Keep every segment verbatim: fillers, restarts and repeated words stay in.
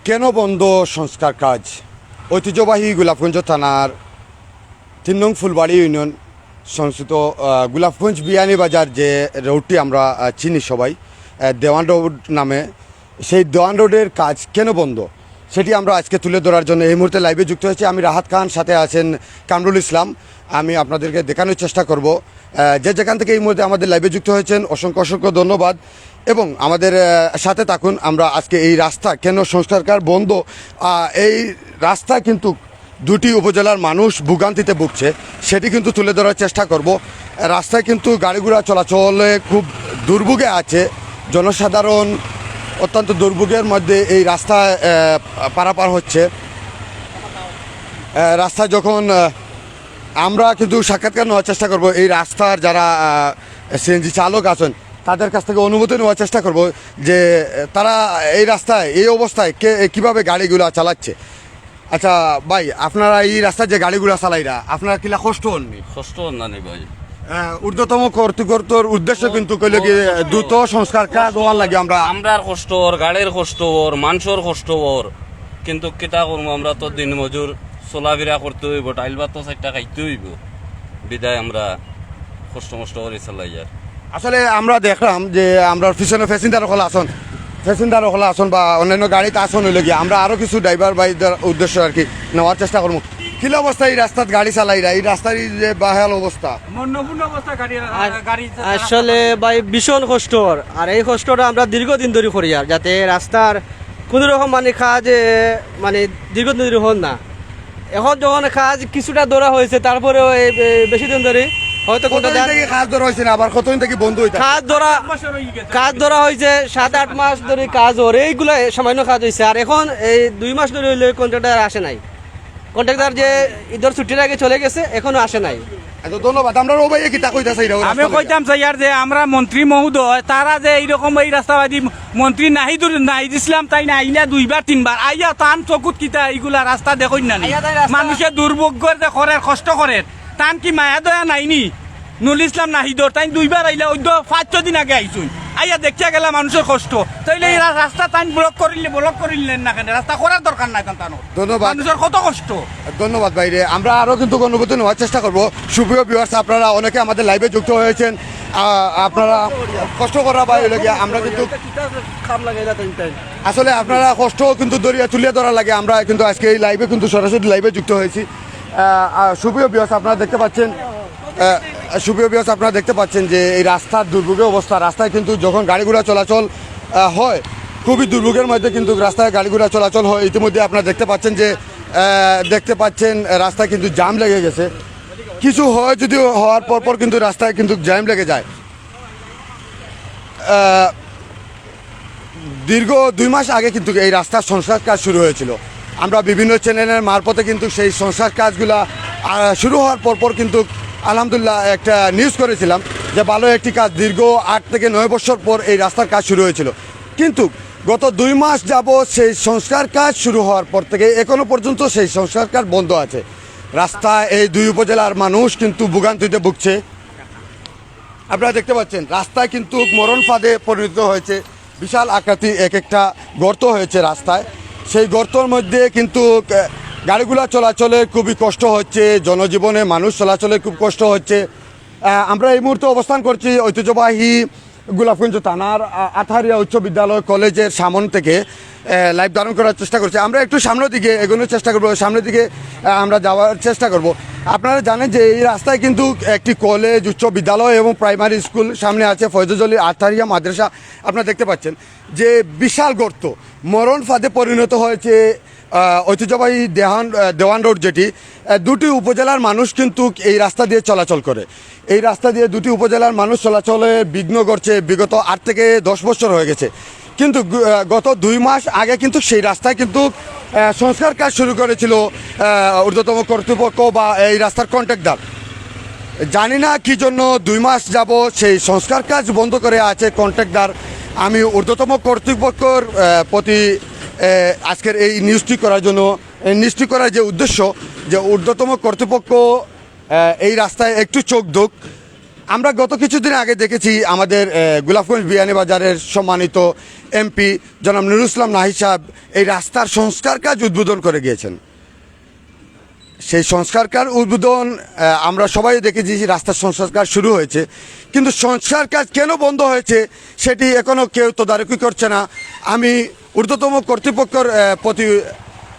কেন বন্ধ সংস্কার কাজ? ঐতিহ্যবাহী গোলাপগঞ্জ থানার তিন নং ফুলবাড়ি ইউনিয়ন সংস্থিত, আহ, গোলাপগঞ্জ বিয়ানীবাজার যে রোডটি আমরা, আহ, চিনি সবাই, আহ, দেওয়ান রোড নামে, সেই দেওয়ান রোডের কাজ কেন বন্ধ, সেটি আমরা আজকে তুলে ধরার জন্য এই মুহূর্তে লাইভে যুক্ত হয়েছি। আমি রাহাত খান, সাথে আছেন কামরুল ইসলাম। আমি আপনাদেরকে দেখানোর চেষ্টা করব, আহ, যে যেখান থেকে এই মুহূর্তে আমাদের লাইভে যুক্ত হয়েছেন, অসংখ্য অসংখ্য ধন্যবাদ এবং আমাদের, আহ, সাথে থাকুন। আমরা আজকে এই রাস্তা কেন সংস্কার কাজ বন্ধ, আহ, এই রাস্তায় কিন্তু দুটি উপজেলার মানুষ ভোগান্তিতে ভুগছে, সেটি কিন্তু তুলে ধরার চেষ্টা করব। রাস্তায় কিন্তু গাড়ি ঘোড়া চলাচলে খুব দুর্ভোগে আছে জনসাধারণ, অত্যন্ত দুর্ভোগের মধ্যে এই রাস্তায়, আহ, পারাপার হচ্ছে। আহ, রাস্তায় যখন, আহ, আমরা কিন্তু সাক্ষাৎকার নেওয়ার চেষ্টা করব এই রাস্তার যারা, আহ, সিএনজি চালক আছেন, তাদের কাছ থেকে অনুমতি নেওয়ার চেষ্টা করব যে, আহ, তারা এই রাস্তায়, এই অবস্থায় কে, কিভাবে গাড়িগুলা চালাচ্ছে। আচ্ছা ভাই, আপনারা এই রাস্তায় যে গাড়িগুলা চালাইরা, আপনারা কিলা কষ্ট হননি? কষ্ট হন না নি ভাই। আহ, ঊর্ধ্বতম কর্তৃপক্ষর উদ্দেশ্য কিন্তু কইলো কি, দ্রুত সংস্কার কাজ হওয়ার লাগি আমরা আমরার কষ্ট অর, গাড়ির কষ্ট অর, মানষর কষ্ট অর, কিন্তু কিতা করমু, আমরা তো দিনমজুর, চলাফিরা করতে অইবো, ডাইল ভাত তো চাইরটা খাইতে অইবো, বিদায় আমরা কষ্ট মষ্ট করি চালাইয়ার। আসলে আমরা দেখলাম যে আমরার পিছনে প্যাসেঞ্জার অকল আছন, প্যাসেঞ্জার অকল আছন বা অন্যান্য গাড়িত আছন অইলো গিয়া, আমরা আরো কিছু ড্রাইভার ভাইদের উদ্দেশ্য আর কি নেওয়ার চেষ্টা করমু। কিলা অবস্থা এই রাস্তাত গাড়ি চালাইরা, এই রাস্তার এই যে বাহাল অবস্থা? মন্ডপূর্ণ অবস্থা গাড়ি, আ-, গাড়ি আসলে ভাই ভীষণ কষ্ট অর, আর এই কষ্টটা আমরা দীর্ঘদিন ধরি করিয়ার, যাতে রাস্তার কোনো রকম মানে কাজ, এ, মানে দীর্ঘদিন ধরি হন না। এখন যখন কাজ কিছুটা ধরা হয়েছে, তারপরেও এই বে-, বেশি দিন ধরে হয়তো কতদিন কন্ট্রাক্টর থাকি কাজ ধরা হয়েছে না, আবার কতদিন থাকি বন্ধ হইতা? কাজ ধরা, কাজ ধরা হয়েছে সাত আট মাস ধরে কাজ অর, এইগুলা সামান্য কাজ হয়েছে। আর এখন এই দুই মাস ধরে হইলে কন্ট্রাক্টর আসে নাই। কন্ট্রাক্টর যে ঈদর ছুটির আগে চলে গেছে, এখনো আসে নাই। আচ্ছা, ধন্যবাদ। আমরা ও ভাইয়ে কিতা কইতা চাইরা ও আমি রাস্তা কইতাম চাইয়ার যে আমরা মন্ত্রী মহোদয়, তারা যে এইরকম এই রাস্তাবাদী মন্ত্রী নাহিদুর, নাহিদ ইসলাম তাইন আইলা দুইবার তিনবার, আইয়া তান চকুত কিতা এইগুলা রাস্তা দেখইন না নি? আইয়া তাই রাস্তা মানুষের দুর্ভোগের যে করের, কষ্ট করের, তান কি মায়া দয়া নাই নি? নুরুল ইসলাম নাহিদর, তাইন দুইবার আইলা, ওই তো পাঁচ ছয় দিন আগে আইছইন, আইয়া দেখিয়া গেলা মানুষের কষ্ট। তাইলে এই রা-, রাস্তা তাইন ব্লক করিলে, ব্লক করিলেন না কেনে? রাস্তা করার দরকার নাই তান, তান ধন্যবাদ। মানুষের কত কষ্ট। ধন্যবাদ ভাইরে। আমরা আরো কিন্তু অনুভূতি নেওয়ার চেষ্টা করব। সুপ্রিয় ভিউয়ার্স, আপনারা অনেকে আমাদের লাইভে যুক্ত হয়েছেন, আ, আপনারা কষ্ট করা ভাই হইলো গিয়া, আমরা কিন্তু আসলে আপনারা কষ্ট কিন্তু ধরিয়া তুলিয়া ধরা লাগে। আমরা কিন্তু আজকে এই লাইভে কিন্তু সরাসরি লাইভে যুক্ত হয়েছি। আ, আ, সুপ্রিয় ভিউয়ার্স, আপনারা দেখতে পাচ্ছেন, আ, সুপ্রিয় ভিউয়ার্স, আপনারা দেখতে পাচ্ছেন যে এই রাস্তার দুর্ভোগের অবস্থা। রাস্তায় কিন্তু যখন গাড়ি ঘোড়া চলাচল, আ, হয়, খুবই দুর্ভোগের মধ্যে কিন্তু রাস্তায় গাড়ি ঘোড়া চলাচল হয়। ইতিমধ্যে আপনারা দেখতে পাচ্ছেন যে, আ, দেখতে পাচ্ছেন রাস্তায় কিন্তু জ্যাম লেগে গেছে। কিছু হয় যদিও, হওয়ার পর পর কিন্তু রাস্তায় কিন্তু জ্যাম লেগে যায়। আহ, দীর্ঘ দুই মাস আগে কিন্তু এই রাস্তার সংস্কার কাজ শুরু হয়েছিল। আমরা বিভিন্ন চ্যানেলের মারফতে কিন্তু সেই সংস্কার কাজগুলা, আহ, শুরু হওয়ার পর পর কিন্তু আলহামদুলিল্লাহ একটা নিউজ করেছিলাম যে ভালো একটি কাজ, দীর্ঘ আট থেকে নয় বছর পর এই রাস্তার কাজ শুরু হয়েছিল। কিন্তু গত দুই মাস যাবৎ সেই সংস্কার কাজ শুরু হওয়ার পর থেকে এখনো পর্যন্ত সেই সংস্কার কাজ বন্ধ আছে। রাস্তায় এই দুই উপজেলার মানুষ কিন্তু ভোগান্তিতে ভুগছে। আপনারা দেখতে পাচ্ছেন রাস্তায় কিন্তু মরণ ফাঁদে পরিণত হয়েছে, বিশাল আকৃতি এক একটা গর্ত হয়েছে রাস্তায়। সেই গর্তর মধ্যে কিন্তু, আহ, গাড়িগুলা চলাচলে খুবই কষ্ট হচ্ছে, জনজীবনে মানুষ চলাচলে খুব কষ্ট হচ্ছে। আহ, আমরা এই মুহূর্তে অবস্থান করছি ঐতিহ্যবাহী গোলাপগঞ্জ থানার, আহ, আথারিয়া উচ্চ বিদ্যালয় কলেজের সামন থেকে, আহ, লাইভ ধারণ করার চেষ্টা করছি। আমরা একটু সামনের দিকে এগোনোর চেষ্টা করব, সামনের দিকে, আহ, আমরা যাওয়ার চেষ্টা করব। আপনারা জানেন যে এই রাস্তায় কিন্তু একটি কলেজ, উচ্চ বিদ্যালয় এবং প্রাইমারি স্কুল সামনে আছে, ফয়জুল আলী আথারিয়া মাদ্রাসা। আপনারা দেখতে পাচ্ছেন যে বিশাল গর্ত, মরণ ফাঁদে পরিণত হয়েছে, আহ, ঐতিহ্যবাহী দেহান-, আহ, দেওয়ান রোড যেটি। আহ, দুটি উপজেলার মানুষ কিন্তু এই রাস্তা দিয়ে চলাচল করে। এই রাস্তা দিয়ে দুটি উপজেলার মানুষ চলাচলে বিঘ্ন ঘটছে বিগত আট থেকে দশ বছর হয়ে গেছে। কিন্তু গু-, আহ, গত দুই মাস আগে কিন্তু সেই রাস্তায় কিন্তু, আহ, সংস্কার কাজ শুরু করেছিল, আহ, ঊর্ধ্বতম কর্তৃপক্ষ বা এই রাস্তার কন্ট্রাক্টর। জানি না কি জন্য দুই মাস যাবৎ সেই সংস্কার কাজ বন্ধ করে আছে কন্ট্রাক্টর। আমি ঊর্ধ্বতম কর্তৃপক্ষর, আহ, প্রতি, আহ, আজকের এই নিউজটি করার জন্য, এই নিউজটি করার যে উদ্দেশ্য, যে ঊর্ধ্বতম কর্তৃপক্ষ, আহ, এই রাস্তায় একটু চোখ দোক। আমরা গত কিছুদিন আগে দেখেছি আমাদের, আহ, গোলাপগঞ্জ বিয়ানীবাজারের সম্মানিত এমপি জনাব নুরুল ইসলাম নাহিদ সাহেব এই রাস্তার সংস্কার কাজ উদ্বোধন করে গিয়েছেন। সেই সংস্কার কাজ উদ্বোধন, আহ, আমরা সবাই দেখেছি যে রাস্তার সংস্কার কাজ শুরু হয়েছে, কিন্তু সংস্কার কাজ কেন বন্ধ হয়েছে সেটি এখনও কেউ তদারকি করছে না। আমি ঊর্ধ্বতম কর্তৃপক্ষের, আহ, প্রতি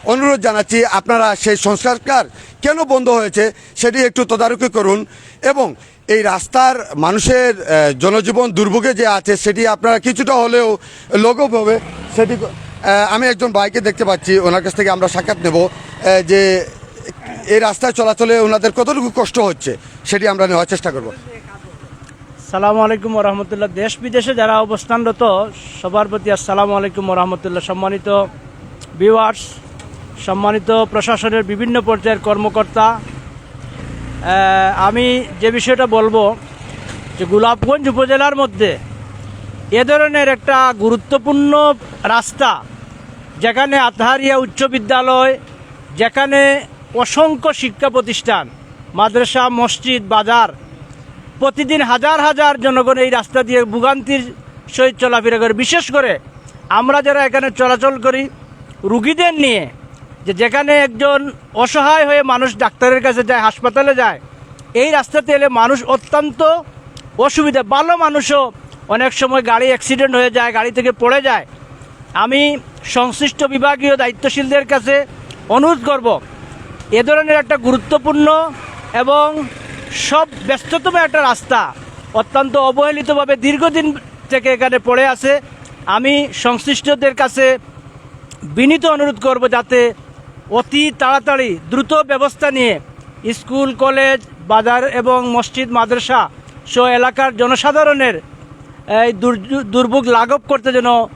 অনুরোধ জানাচ্ছি, আপনারা সেই সংস্কার কাজ কেন বন্ধ হয়েছে সেটি একটু তদারকি করুন এবং এই রাস্তার মানুষের, আহ, জনজীবন দুর্ভোগে যে আছে সেটি আপনারা কিছুটা হলেও লাঘব হবে সেটি, আহ, আমি একজন ভাইকে দেখতে পাচ্ছি, ওনার কাছ থেকে আমরা সাক্ষাৎ নেব, আহ, যে এই রাস্তায় চলাচলে ওনাদের কতটুকু কষ্ট হচ্ছে সেটি আমরা নেওয়ার চেষ্টা করব। সালামু আলাইকুম ওয়া রাহমাতুল্লাহ। দেশ বিদেশে যারা অবস্থানরত সবার প্রতি আসসালামু আলাইকুম ওয়া রাহমাতুল্লাহ। সম্মানিত ভিউয়ার্স, সম্মানিত প্রশাসনের বিভিন্ন পর্যায়ের কর্মকর্তা, আহ, আমি যে বিষয়টা বলবো যে গোলাপগঞ্জ উপজেলার মধ্যে এ ধরনের একটা গুরুত্বপূর্ণ রাস্তা, যেখানে আতহারিয়া উচ্চ বিদ্যালয়, যেখানে অসংখ্য শিক্ষা প্রতিষ্ঠান, মাদ্রাসা, মসজিদ, বাজার, প্রতিদিন হাজার হাজার জনগণ এই রাস্তা দিয়ে ভোগান্তির সহিত চলাফেরা করে। বিশেষ করে আমরা যারা এখানে চলাচল করি রুগীদের নিয়ে, যে যেখানে একজন অসহায় হয়ে মানুষ ডাক্তারের কাছে যায়, হাসপাতালে যায়, এই রাস্তাতে এলে মানুষ অত্যন্ত অসুবিধা। ভালো মানুষও অনেক সময় গাড়ি অ্যাক্সিডেন্ট হয়ে যায়, গাড়ি থেকে পড়ে যায়। আমি সংশ্লিষ্ট বিভাগীয় দায়িত্বশীলদের কাছে অনুরোধ করব, এ ধরনের একটা গুরুত্বপূর্ণ এবং সব ব্যস্ততম একটা রাস্তা অত্যন্ত অবহেলিতভাবে দীর্ঘদিন থেকে এখানে পড়ে আছে। আমি সংশ্লিষ্টদের কাছে বিনীত অনুরোধ করব যাতে অতি তাড়াতাড়ি দ্রুত ব্যবস্থা নিয়ে স্কুল, কলেজ, বাজার এবং মসজিদ, মাদ্রাসা সহ এলাকার জনসাধারণের এই দুর্যো- দুর্ভোগ লাঘব করতে যেন, আহ,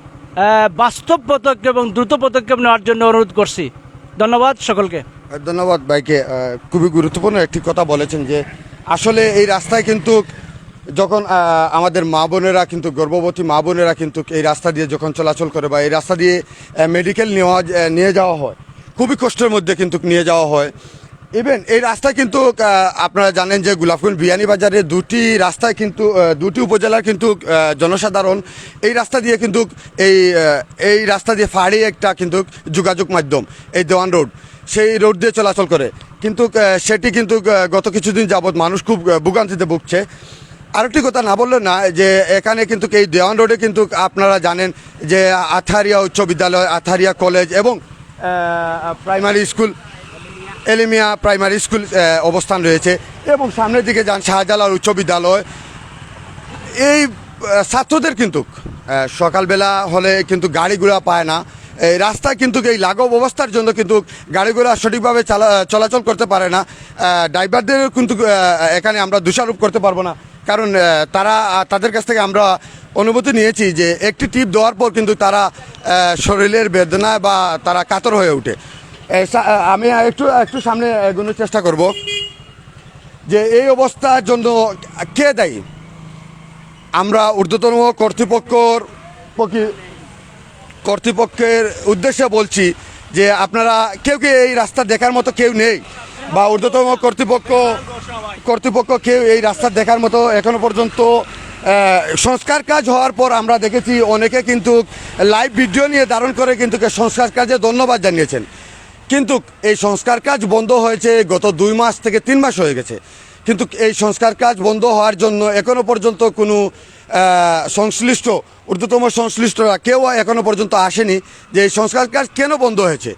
বাস্তব পদক্ষেপ এবং দ্রুত পদক্ষেপ নেওয়ার জন্য অনুরোধ করছি। ধন্যবাদ সকলকে। ধন্যবাদ ভাইকে। আহ, খুবই গুরুত্বপূর্ণ একটি কথা বলেছেন যে আসলে এই রাস্তায় কিন্তু যখন, আহ, আমাদের মা বোনেরা কিন্তু, গর্ভবতী মা বোনেরা কিন্তু এই রাস্তা দিয়ে যখন চলাচল করে বা এই রাস্তা দিয়ে, আহ, মেডিকেল নেওয়া, আহ, নিয়ে যাওয়া হয়, খুবই কষ্টের মধ্যে কিন্তু নিয়ে যাওয়া হয়। ইভেন এই রাস্তায় কিন্তু, আহ, আপনারা জানেন যে গোলাপগঞ্জ বিয়ানীবাজারে দুটি রাস্তায় কিন্তু, আহ, দুটি উপজেলার কিন্তু, আহ, জনসাধারণ এই রাস্তা দিয়ে কিন্তু এই, আহ, এই রাস্তা দিয়ে পাহাড়ি একটা কিন্তু যোগাযোগ মাধ্যম, এই দেওয়ান রোড, সেই রোড দিয়ে চলাচল করে। কিন্তু, আহ, সেটি কিন্তু, আহ, গত কিছুদিন যাবত মানুষ খুব, আহ, ভোগান্তিতে ভুগছে। আরেকটি কথা না বললে না যে এখানে কিন্তু এই দেওয়ান রোডে কিন্তু আপনারা জানেন যে আতহারিয়া উচ্চ বিদ্যালয়, আতহারিয়া কলেজ এবং, আহ, প্রাইমারি স্কুল, এলিমিয়া প্রাইমারি স্কুল, আহ, অবস্থান রয়েছে এবং সামনের দিকে যান শাহজালাল উচ্চ বিদ্যালয়। এই, আহ, ছাত্রদের কিন্তু, আহ, সকালবেলা হলে কিন্তু গাড়ি ঘোড়া পায় না, এই রাস্তা কিন্তু এই লাঘব অবস্থার জন্য কিন্তু গাড়ি ঘোড়া সঠিকভাবে চালা- চলাচল করতে পারে না। আহ, ড্রাইভারদের কিন্তু, আহ, এখানে আমরা দোষারোপ করতে পারবো না, কারণ, আহ, তারা, আহ, তাদের কাছ থেকে আমরা অনুমতি নিয়েছি যে একটি টিপ দেওয়ার পর কিন্তু তারা, আহ, শরীরের বেদনায় বা তারা কাতর হয়ে ওঠে। এ, সা- আহ, আমি একটু একটু সামনে এগোনোর চেষ্টা করব যে এই অবস্থার জন্য কে দায়ী। আমরা ঊর্ধ্বতন কর্তৃপক্ষর পক্ষে কর্তৃপক্ষের উদ্দেশ্যে বলছি যে আপনারা কেউ কি এই রাস্তা দেখার মতো কেউ নেই বা ঊর্ধ্বতম কর্তৃপক্ষ কর্তৃপক্ষ কেউ এই রাস্তা দেখার মতো এখনো পর্যন্ত, আহ, সংস্কার কাজ হওয়ার পর আমরা দেখেছি অনেকে কিন্তু লাইভ ভিডিও নিয়ে ধারণ করে কিন্তু কে সংস্কার কাজে ধন্যবাদ জানিয়েছেন। কিন্তু এই সংস্কার কাজ বন্ধ হয়েছে গত দুই মাস থেকে তিন মাস হয়ে গেছে, কিন্তু এই সংস্কার কাজ বন্ধ হওয়ার জন্য এখনো পর্যন্ত কোনো, আহ, সংশ্লিষ্ট ঊর্ধ্বতম সংশ্লিষ্টরা কেউ এখনো পর্যন্ত আসেনি যে এই সংস্কার কাজ কেন বন্ধ হয়েছে।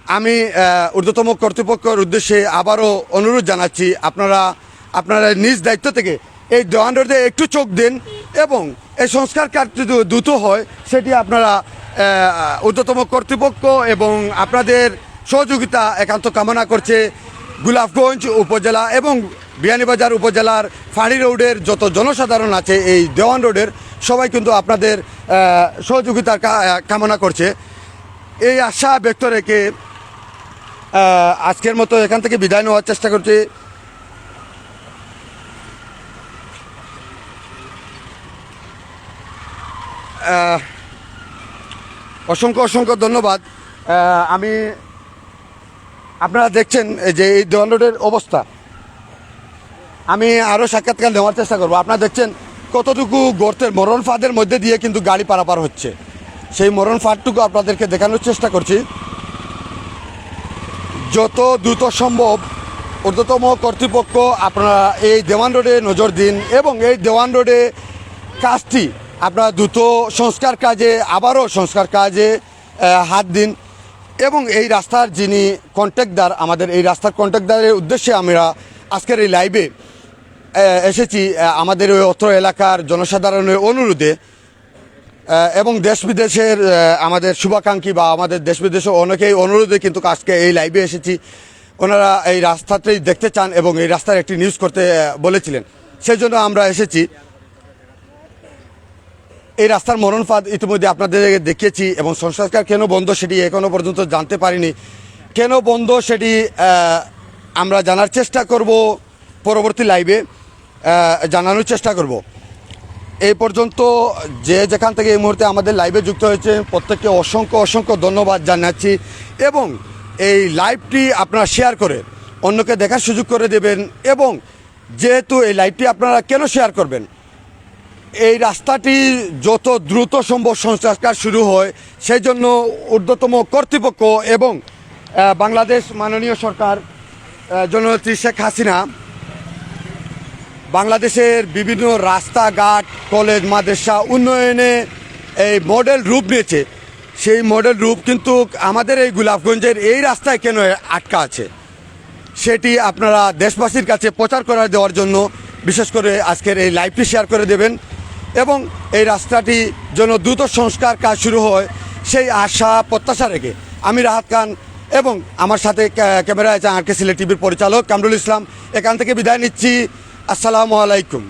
আমি, আহ, ঊর্ধ্বতম কর্তৃপক্ষের উদ্দেশ্যে আবারও অনুরোধ জানাচ্ছি, আপনারা আপনারা নিজ দায়িত্ব থেকে এই দেওয়ান রোডে একটু চোখ দিন এবং এই সংস্কার কাজ যদি দ্রুত হয় সেটি আপনারা, আহ, ঊর্ধ্বতম কর্তৃপক্ষ এবং আপনাদের সহযোগিতা একান্ত কামনা করছে গোলাপগঞ্জ উপজেলা এবং বিয়ানীবাজার উপজেলার ফাড়ি রোডের যত জনসাধারণ আছে এই দেওয়ান রোডের সবাই কিন্তু আপনাদের, আহ, সহযোগিতার কা- আহ, কামনা করছে। এই আশা ব্যক্ত রেখে, আহ, আজকের মতো এখান থেকে বিদায় নেওয়ার চেষ্টা করছি। আহ, অসংখ্য অসংখ্য ধন্যবাদ। আহ, আমি আপনারা দেখছেন এই যে এই দেওয়ান রোডের অবস্থা, আমি আরও সাক্ষাৎকার নেওয়ার চেষ্টা করব। আপনারা দেখছেন কতটুকু গর্তের মরণ ফাঁদের মধ্যে দিয়ে কিন্তু গাড়ি পারাপার হচ্ছে, সেই মরণ ফাঁদটুকু আপনাদেরকে দেখানোর চেষ্টা করছি। যত দ্রুত সম্ভব ঊর্ধ্বতম কর্তৃপক্ষ আপনারা এই দেওয়ান রোডে নজর দিন এবং এই দেওয়ান রোডে কাজটি আপনারা দ্রুত সংস্কার কাজে, আবারও সংস্কার কাজে আহ, হাত দিন। এবং এই রাস্তার যিনি কন্ট্রাক্টদার, আমাদের এই রাস্তার কন্ট্রাক্টদারের উদ্দেশ্যে আমরা আজকের এই লাইভে আহ, এসেছি, আহ, আমাদের ওই অত্র এলাকার জনসাধারণের অনুরোধে আহ, এবং দেশ বিদেশের আহ, আমাদের শুভাকাঙ্ক্ষী বা আমাদের দেশ বিদেশের অনেকেই অনুরোধে কিন্তু আজকে এই লাইভে এসেছি। ওনারা এই রাস্তাটাই দেখতে চান এবং এই রাস্তার একটি নিউজ করতে আহ, বলেছিলেন, সেই জন্য আমরা এসেছি। এই রাস্তার মরণ ফাঁদ ইতিমধ্যে আপনাদের দেখিয়েছি এবং সংস্কার কেন বন্ধ সেটি এখনও পর্যন্ত জানতে পারিনি। কেন বন্ধ সেটি আহ, আমরা জানার চেষ্টা করব পরবর্তী লাইভে, আহ, জানানোর চেষ্টা করব। এই পর্যন্ত যে যেখান থেকে এই মুহূর্তে আমাদের লাইভে যুক্ত হয়েছে প্রত্যেককে অসংখ্য অসংখ্য ধন্যবাদ জানাচ্ছি এবং এই লাইভটি আপনারা শেয়ার করে অন্যকে দেখার সুযোগ করে দেবেন। এবং যেহেতু এই লাইভটি আপনারা কেন শেয়ার করবেন, এই রাস্তাটি যত দ্রুত সম্ভব সংস্কার শুরু হয়, সেই জন্য ঊর্ধ্বতম কর্তৃপক্ষ এবং আহ, বাংলাদেশ মাননীয় সরকার, আহ, জননেত্রী শেখ হাসিনা বাংলাদেশের বিভিন্ন রাস্তাঘাট, কলেজ, মাদ্রাসা উন্নয়নে এই মডেল রূপ নিয়েছে। সেই মডেল রূপ কিন্তু আমাদের এই গোলাপগঞ্জের এই রাস্তায় কেন আটকা আছে, সেটি আপনারা দেশবাসীর কাছে প্রচার করে দেওয়ার জন্য বিশেষ করে আজকের এই লাইভটি শেয়ার করে দেবেন এবং এই রাস্তাটি যেন দ্রুত সংস্কার কাজ শুরু হয়, সেই আশা প্রত্যাশা রেখে আমি রাহাত খান এবং আমার সাথে ক্যা-, ক্যামেরায় আছে আর কে সিলেট টিভির পরিচালক কামরুল ইসলাম। এখান থেকে বিদায় নিচ্ছি। আসসালামু আলাইকুম।